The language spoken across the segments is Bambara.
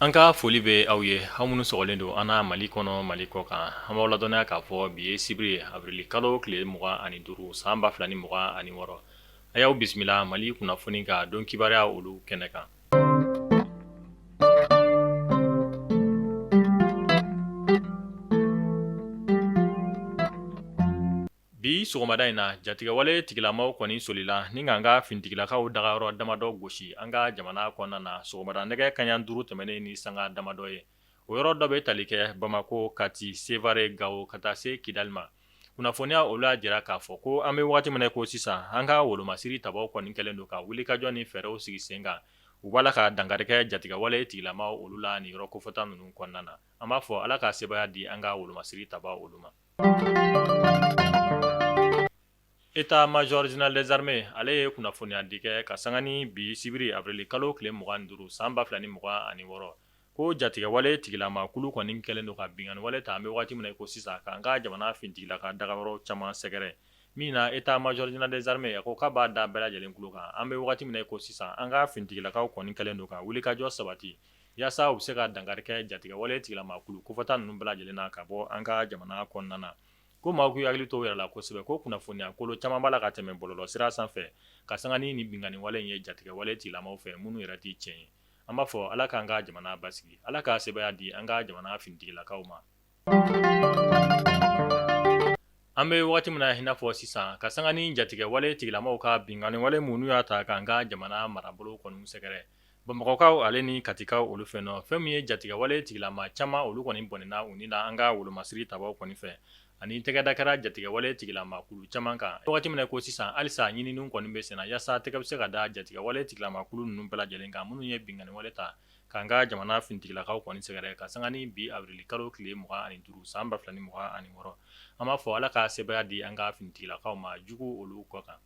An ka foli bɛ aw ye, aw minnu sɔgɔlen don an na Mali kɔnɔ, Mali kɔ kan. An b'aw ladɔnniya k'a fɔ bi ye sibiri ye, avril kalo tile 25 san 2026. A y'aw bisimila Mali kunnafoni ka don kibaruya olu kɛnɛ kan. Bi sɔgɔmada in na, jatigɛwale tigilamaw kɔni solila ni k'an ka finitigilakaw dagayɔrɔ damadɔ gosi an ka jamana kɔnɔna na sɔgɔmada nɛgɛ kanɲɛ 5 tɛmɛnen ni sanga damadɔ ye. O yɔrɔ dɔ bɛ tali kɛ Bamakɔ, Kati, Sevare, Gawo ka taa se Kidali ma. Kunnafoniya olu y'a jira k'a fɔ ko an bɛ waati min na ko sisan, an ka wolomasiri tabaw kɔni kɛlen don ka wulikajɔ ni fɛɛrɛw sigi sen kan. U b'a la ka dankari kɛ jatigɛwale tigilamaw olu la nin yɔrɔ kofɔta ninnu kɔnɔna na. An b'a fɔ Ala ka sebaaya di an ka wolomasiri tabaw olu ma. État-major général des armées ale ye kunnafoniya di kɛ ka sanga ni bi sibiri avril kalo tile 25 san 2026 ko jatigɛwale tigilama kulu kɔni kɛlen don ka binkanni wale ta an bɛ waati min na i ko sisan k'an ka jamana finitigilaka dagayɔrɔ caman sɛgɛrɛ min na état-major général des armées a ko k'a b'a da bɛɛ lajɛlen tulo kan an bɛ waati min na i ko sisan an ka finitigilakaw kɔni kɛlen don ka wulikajɔ sabati yaasa u bɛ se ka dankari kɛ jatigɛwale tigilama kulu kofɔta ninnu bɛɛ lajɛlen na ka bɔ an ka jamana kɔnɔna na. Ko maaw k'u hakili to u yɛrɛ la kosɛbɛ ko kunnafoniya kolon caman b'a la ka tɛmɛ bɔlɔlɔ sira sanfɛ ka sanga ni nin binkanni wale in ye jatigɛwale tigilamaw fɛ minnu yɛrɛ tɛ tiɲɛ ye. An b'a fɔ Ala k'an ka jamana basigi, Ala ka sebaaya di an ka jamana finitigilakaw ma. An bɛ waati min na i n'a fɔ sisan ka sanga ni jatigɛwale tigilamaw ka binkanni wale minnu y'a ta k'an ka jamana marabolo kɔni sɛgɛrɛ Bamakɔkaw ale ni Katikaw olu fɛ nɔ fɛn min ye jatigɛwale tigilama caman olu kɔni bɔnɛna u ni la an ka wolomasiri tabaw kɔni fɛ ani tɛgɛda kɛra jatigɛwale tigilama kulu caman kan wagati min na ko sisan halisa ɲininiw kɔni bɛ senna yaasa tɛgɛ bɛ se ka da jatigɛwale tigilama kulu ninnu bɛɛ lajɛlen kan minnu ye binkanni wale ta k'an ka jamana finitigilakaw kɔni sɛgɛrɛ ka sanga ni bi avril kalo tile 25 san 2026. An b'a fɔ Ala ka sebaaya di an ka finitigilakaw ma jugu olu kɔ kan.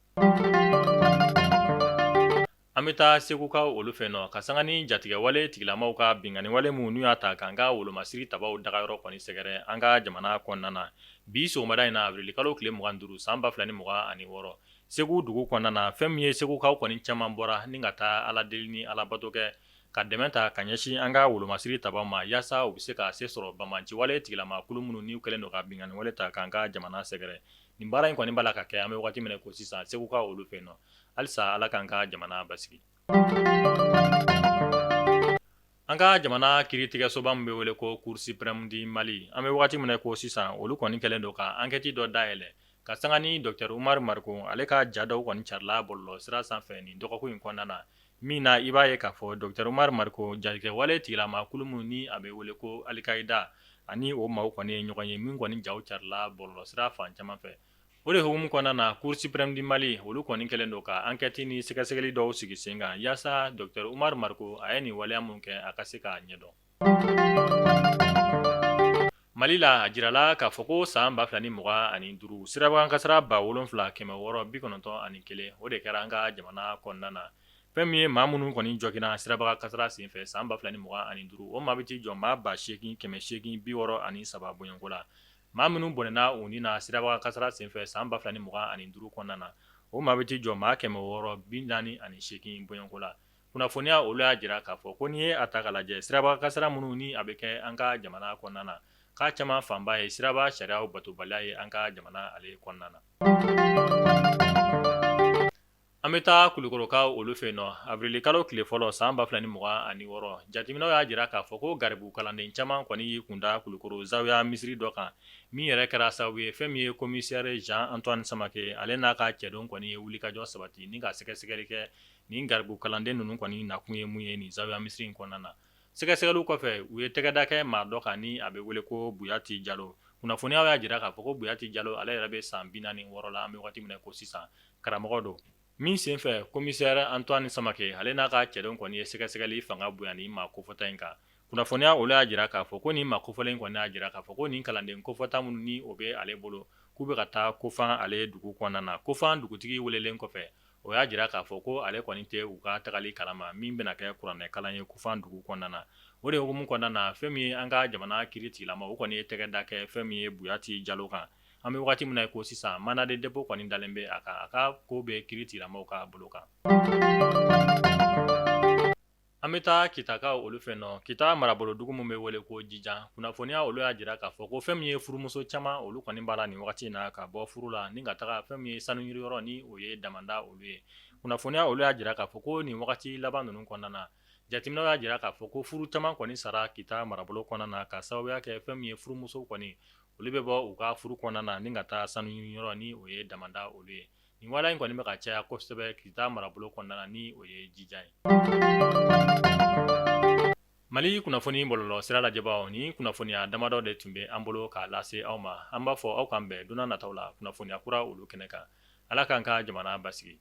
An bɛ taa Segukaw olu fɛ nɔ ka sanga ni jatigɛwale tigilamaw ka binkanni wale minnu n'u y'a ta k'an ka wolomasiri tabaw dagayɔrɔ kɔni sɛgɛrɛ an ka jamana kɔnɔna na bi sɔgɔmada in na avril kalo tile 25 san 2026 Segu dugu kɔnɔna na fɛn min ye Segukaw kɔni caman bɔra ni ka taa Ala deli ni Alabato kɛ ka dɛmɛ ta ka ɲɛsin an ka wolomasiri tabaw ma yaasa u bɛ se ka se sɔrɔ banbaanciwale tigilama kulu minnu n'u kɛlen don ka binkanni wale ta k'an ka jamana sɛgɛrɛ. Nin baara in kɔni b'a la ka kɛ an bɛ waati min na ko sisan Segukaw olu fɛ nɔ. Halisa Ala k'an ka jamana basigi. An ka jamana kiiritigɛsoba min bɛ wele ko Cour suprême du Mali, an bɛ waati min na ko sisan olu kɔni kɛlen don ka enquête dɔ dayɛlɛ ka sanga ni docteur Umaru Mariko ale ka ja dɔw kɔni carila bɔlɔlɔ sira sanfɛ nin dɔgɔkun in kɔnɔna na min na i b'a ye k'a fɔ docteur Umaru Mariko jatigɛwale tigilama kulu min ni a bɛ wele ko Alikayida ani o maaw kɔni ye ɲɔgɔn ye min kɔni jaw carila bɔlɔlɔ sira fan caman fɛ. O de hukumu kɔnɔna na Cour suprême du Mali olu kɔni kɛlen don ka enquête ni sɛgɛsɛgɛli dɔw sigi sen kan yaasa docteur Umaru Mariko a ye nin waleya min kɛ a ka se k'a ɲɛdɔn. Mali la a jirala k'a fɔ ko san 2025 sirabakan kasara 7691 o de kɛra an ka jamana kɔnɔna na. Fɛn min ye maa minnu kɔni joginna sirabakan kasara senfɛ san 2025 o maa bɛ t'i jɔ maa 8863 bɔɲɔgɔnko la. Maa minnu bɔnɛna u ni na sirabakan kasara senfɛ san 2025 kɔnɔna na, o maa bɛ t'i jɔ maa 648 bɔɲɔgɔnko la. Kunnafoniya olu y'a jira k'a fɔ ko n'i ye a ta k'a lajɛ sirabakan kasara minnu ni a bɛ kɛ an ka jamana kɔnɔna na, k'a caman fanba ye siraba sariyaw batobaliya ye an ka jamana ale kɔnɔna na. An bɛ taa Kulukɔrɔkaw olu fɛ yen nɔ avril kalo tile fɔlɔ san 2026 jateminɛw y'a jira k'a fɔ ko garibu kalanden caman kɔni y'i kun da Kulukɔrɔ zawiya misiri dɔ kan min yɛrɛ kɛra sababu ye fɛn min ye commissaire Jean Antoine Samake ale n'a ka cɛdenw kɔni ye wulikajɔ sabati ni ka sɛgɛsɛgɛli kɛ nin garibu kalanden ninnu kɔni nakun ye mun ye nin zawiya misiri in kɔnɔna na. Sɛgɛsɛgɛliw kɔfɛ u ye tɛgɛda kɛ maa dɔ kan ni a bɛ wele ko Buyati Jalo. Kunnafoniyaw y'a jira k'a fɔ ko Buyati Jalo ale yɛrɛ bɛ san 46 la an bɛ waati min na ko sisan karamɔgɔ don. Min senfɛ commissaire Antoine Samake ale n'a ka cɛdenw kɔni ye sɛgɛsɛgɛli fanga bonya nin maa kofɔta in kan. Kunnafoniya olu y'a jira k'a fɔ ko nin maa kofɔlen in kɔni y'a jira k'a fɔ ko nin kalanden kofɔta minnu ni o bɛ ale bolo k'u bɛ ka taa Kofan ale dugu kɔnɔna na. Kofan dugutigi welelen kɔfɛ o y'a jira k'a fɔ ko ale kɔni tɛ u ka tagali kalama min bɛna kɛ kuranɛ kalan ye Kofan dugu kɔnɔna na. O de hukumu kɔnɔna na fɛn min ye an ka jamana kiiri tigilama o kɔni ye tɛgɛ da kɛ fɛn min ye Buyati Jalo kan. An bɛ waati min na i ko sisan mandat de dépôt kɔni dalen bɛ a kan, a ka ko bɛ kiiri tigilamaw ka bolo kan. An bɛ taa Kitakaw olu fɛ nɔ. Kita marabolo dugu min bɛ wele ko Jijan, kunnafoniya olu y'a jira k'a fɔ ko fɛn min ye furumuso caman olu kɔni b'a la nin wagati in na ka bɔ furu la ni ka taga fɛn min ye sanu yɔrɔ ni o ye damanda olu ye. Kunnafoniya olu y'a jira k'a fɔ ko nin wagati laban ninnu kɔnɔna na, jateminɛw y'a jira k'a fɔ ko furu caman kɔni sara Kita marabolo kɔnɔna na ka sababuya kɛ fɛn min ye furumuso kɔni olu bɛ bɔ u ka furu kɔnɔna na ni ka taa sanu yɔrɔ ni o ye damanda olu ye. Nin waleya in kɔni bɛ ka caya kosɛbɛ Kita marabolo kɔnɔna na ni o ye Jijan ye. Mali kunnafoni bɔlɔlɔ sira lajɛbaaw, nin kunnafoniya damadɔ de tun bɛ an bolo k'a lase aw ma. An b'a fɔ aw k'an bɛn don nataw la kunnafoniya kura olu kɛnɛ kan. Ala k'an ka jamana basigi.